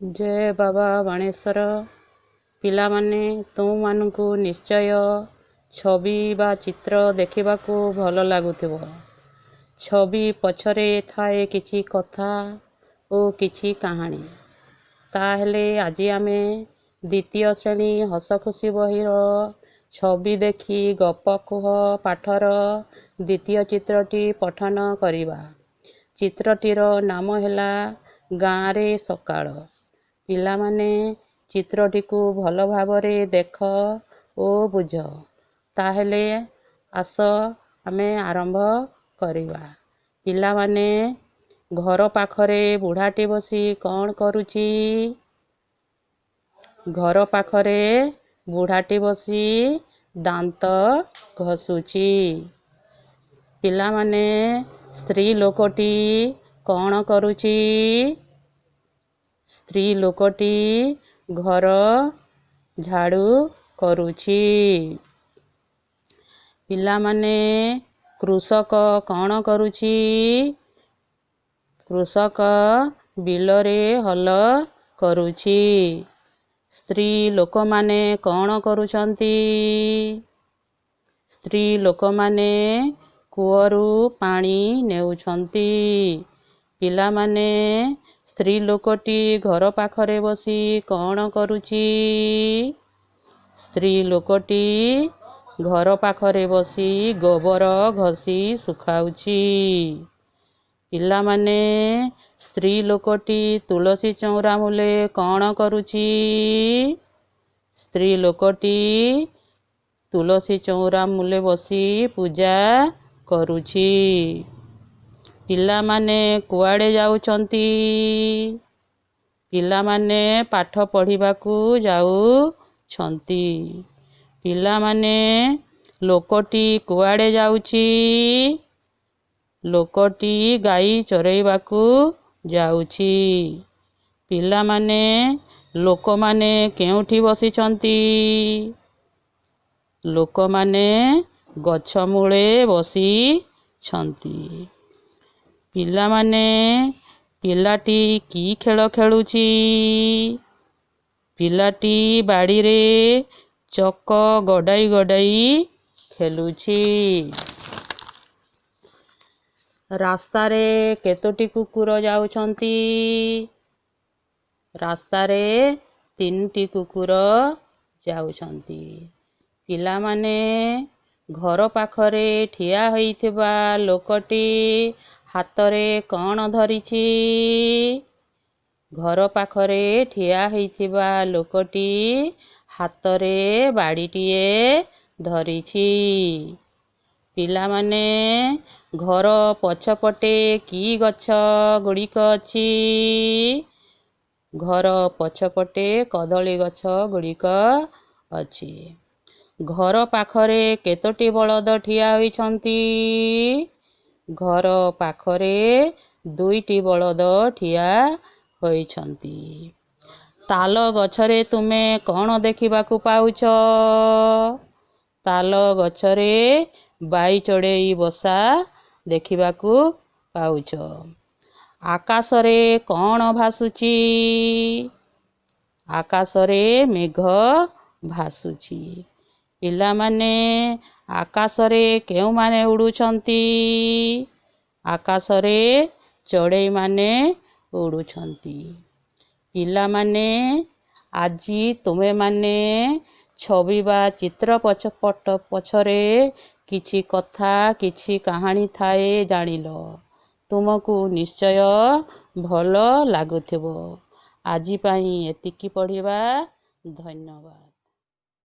ଜୟ ବାବା ବାଣେଶ୍ୱର। ପିଲାମାନେ, ତୁମମାନଙ୍କୁ ନିଶ୍ଚୟ ଛବି ବା ଚିତ୍ର ଦେଖିବାକୁ ଭଲ ଲାଗୁଥିବ। ଛବି ପଛରେ ଥାଏ କିଛି କଥା ଓ କିଛି କାହାଣୀ। ତାହେଲେ ଆଜି ଆମେ ଦ୍ୱିତୀୟ ଶ୍ରେଣୀ ହସଖୁସି ବହିର ଛବି ଦେଖି ଗପ କୁହ ପାଠର ଦ୍ୱିତୀୟ ଚିତ୍ରଟି ପଠନ କରିବା। ଚିତ୍ରଟିର ନାମ ହେଲା ଗାଁରେ ସକାଳ। ପିଲାମାନେ, ଚିତ୍ରଟିକୁ ଭଲ ଭାବରେ ଦେଖ ଓ ବୁଝ। ତାହେଲେ ଆସ, ଆମେ ଆରମ୍ଭ କରିବା। ପିଲାମାନେ, ଘର ପାଖରେ ବୁଢ଼ାଟି ବସି କ'ଣ କରୁଛି? ଘର ପାଖରେ ବୁଢ଼ାଟି ବସି ଦାନ୍ତ ଘଷୁଛି। ପିଲାମାନେ, ସ୍ତ୍ରୀ ଲୋକଟି କ'ଣ କରୁଛି? ସ୍ତ୍ରୀ ଲୋକଟି ଘର ଝାଡ଼ୁ କରୁଛି। ପିଲାମାନେ, କୃଷକ କ'ଣ କରୁଛି? କୃଷକ ବିଲରେ ହଳ କରୁଛି। ସ୍ତ୍ରୀ ଲୋକମାନେ କ'ଣ କରୁଛନ୍ତି? ସ୍ତ୍ରୀ ଲୋକମାନେ କୂଅରୁ ପାଣି ନେଉଛନ୍ତି। ପିଲାମାନେ, ସ୍ତ୍ରୀ ଲୋକଟି ଘର ପାଖରେ ବସି କ'ଣ କରୁଛି? ସ୍ତ୍ରୀ ଲୋକଟି ଘର ପାଖରେ ବସି ଗୋବର ଘଷି ଶୁଖାଉଛି। ପିଲାମାନେ, ସ୍ତ୍ରୀ ଲୋକଟି ତୁଳସୀ ଚଉରା ମୂଳେ କ'ଣ କରୁଛି? ସ୍ତ୍ରୀ ଲୋକଟି ତୁଳସୀ ଚଉରା ମୂଳେ ବସି ପୂଜା କରୁଛି। ପିଲାମାନେ କୁଆଡ଼େ ଯାଉଛନ୍ତି? ପିଲାମାନେ ପାଠ ପଢ଼ିବାକୁ ଯାଉଛନ୍ତି। ପିଲାମାନେ, ଲୋକଟି କୁଆଡ଼େ ଯାଉଛି? ଲୋକଟି ଗାଈ ଚରେଇବାକୁ ଯାଉଛି। ପିଲାମାନେ, ଲୋକମାନେ କେଉଁଠି ବସିଛନ୍ତି? ଲୋକମାନେ ଗଛ ମୂଳେ ବସିଛନ୍ତି। ପିଲାମାନେ, ପିଲାଟି କି ଖେଳ ଖେଳୁଛି? ପିଲାଟି ବାଡ଼ିରେ ଚକ ଗଡ଼ାଇ ଗଡ଼ାଇ ଖେଳୁଛି। ରାସ୍ତାରେ କେତୋଟି କୁକୁର ଯାଉଛନ୍ତି? ରାସ୍ତାରେ 3ଟି କୁକୁର ଯାଉଛନ୍ତି। ପିଲାମାନେ, ଘର ପାଖରେ ଠିଆ ହୋଇଥିବା ଲୋକଟି ହାତରେ କ'ଣ ଧରିଛି? ଘର ପାଖରେ ଠିଆ ହୋଇଥିବା ଲୋକଟି ହାତରେ ବାଡ଼ିଟିଏ ଧରିଛି। ପିଲାମାନେ, ଘର ପଛପଟେ କି ଗଛ ଗୁଡ଼ିକ ଅଛି? ଘର ପଛପଟେ କଦଳୀ ଗଛ ଗୁଡ଼ିକ ଅଛି। ଘର ପାଖରେ କେତୋଟି ବଳଦ ଠିଆ ହୋଇଛନ୍ତି? ଘର ପାଖରେ 2ଟି ବଳଦ ଠିଆ ହୋଇଛନ୍ତି। ତାଳ ଗଛରେ ତୁମେ କ'ଣ ଦେଖିବାକୁ ପାଉଛ? ତାଳ ଗଛରେ ବାଇଚଢ଼େଇ ବସା ଦେଖିବାକୁ ପାଉଛ। ଆକାଶରେ କ'ଣ ଭାସୁଛି? ଆକାଶରେ ମେଘ ଭାସୁଛି। ପିଲାମାନେ, ଆକାଶରେ କେଉଁମାନେ ଉଡ଼ୁଛନ୍ତି? ଆକାଶରେ ଚଢ଼େଇମାନେ ଉଡ଼ୁଛନ୍ତି। ପିଲାମାନେ, ଆଜି ତୁମେମାନେ ଛବି ବା ଚିତ୍ର ପଛ ପଛରେ କିଛି କଥା, କିଛି କାହାଣୀ ଥାଏ ଜାଣିଲ। ତୁମକୁ ନିଶ୍ଚୟ ଭଲ ଲାଗୁଥିବ। ଆଜି ପାଇଁ ଏତିକି ପଢ଼ିବା। ଧନ୍ୟବାଦ।